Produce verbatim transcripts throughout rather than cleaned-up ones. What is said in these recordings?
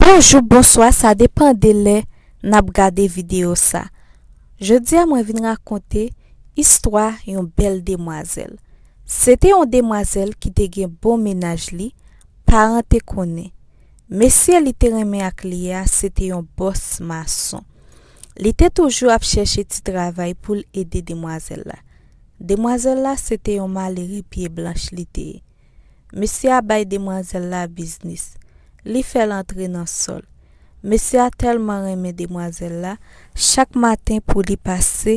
Bonjou, bonswa, sa depann de lè n ap gade videyo sa. Jodi a mwen vin rakonte istwa yon bèl demwazèl. Se te yon demwazèl ki te gen bon mennaj li, paran te konnen. Mesye li te renmen ak li a se te yon bòs mason. Li te toujou ap chèche ti travay pou l ede demwazèl la. Demwazèl la se te yon malere pye blanch li te ye. Mesye a bay demwazèl la biznis. Li fè l antre nan sòl. Mesye a tèlman renmen demwazèl la, chak maten pou li pase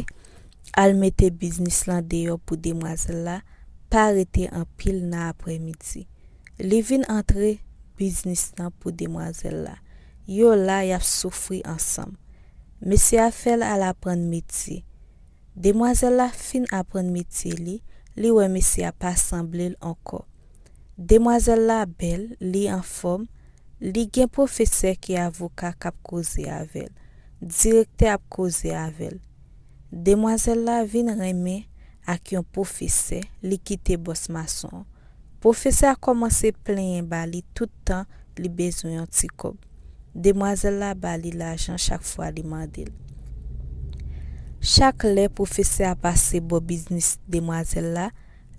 al mete biznis lan deyò pou demwazèl la, pa rete anpil nan aprèmidi. Li vin antre biznis lan pou demwazèl la. Yo la, y ap soufri ansanm. Mesye a fè l al aprann metye. Demwazèl la fin aprann metye li, li wè mesye a pa sanble l ankò. Demwazèl la bèl, li anfòm, li gen pwofesè ki avoka k ap koze avè l, direktè ap koze avè l. Demwazèl la vin renmen ak yon pwofesè, li kite bòs mason an. Pwofesè a kòmanse plenyen ba li tout tan li bezwen yon ti kòb. Demwazèl la ba li lajan chak fwa li mande l. Chak lè pwofesè a pase bò biznis demwazèl la,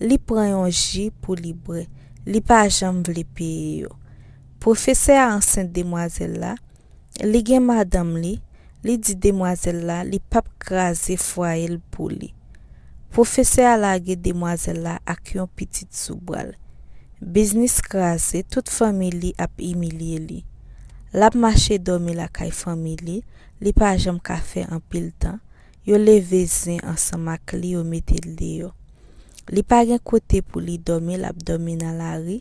li pran yon ji pou li bwè. Li pa janm vle peye yo. Pwofesè a ansent demwazèl la, li gen madanm li, li di demwazèl la li p ap kraze fwaye l pou li. Pwofesè a lage demwazèl la ak yon pitit sou bra l. Biznis kraze, tout fanmi li ap imilye li. L ap mache dòmi lakay fanmi li, li pa janm ka fè anpil tan. Yo leve zen ansanm ak li, yo mete l deyò. Li pa gen kote pou li dòmi, l ap dòmi nan lari,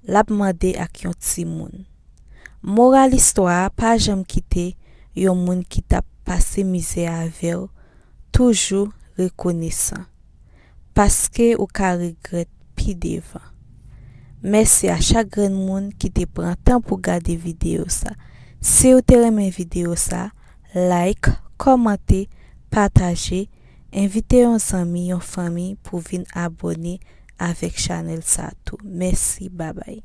l ap mande ak yon timoun. Moral istwa a, pa janm kite yon moun ki t ap pase mizè avè w toujou rekonesan, paske ou ka regrèt pi devan. Mèsi a chak grenn moun ki te pran tan pou gade videyo sa. Si w te renmen videyo sa, like, kòmante, pataje, envite yon zanmi, yon fanmi pou vin abòne avèk chanèl sa tou. Mèsi, babay.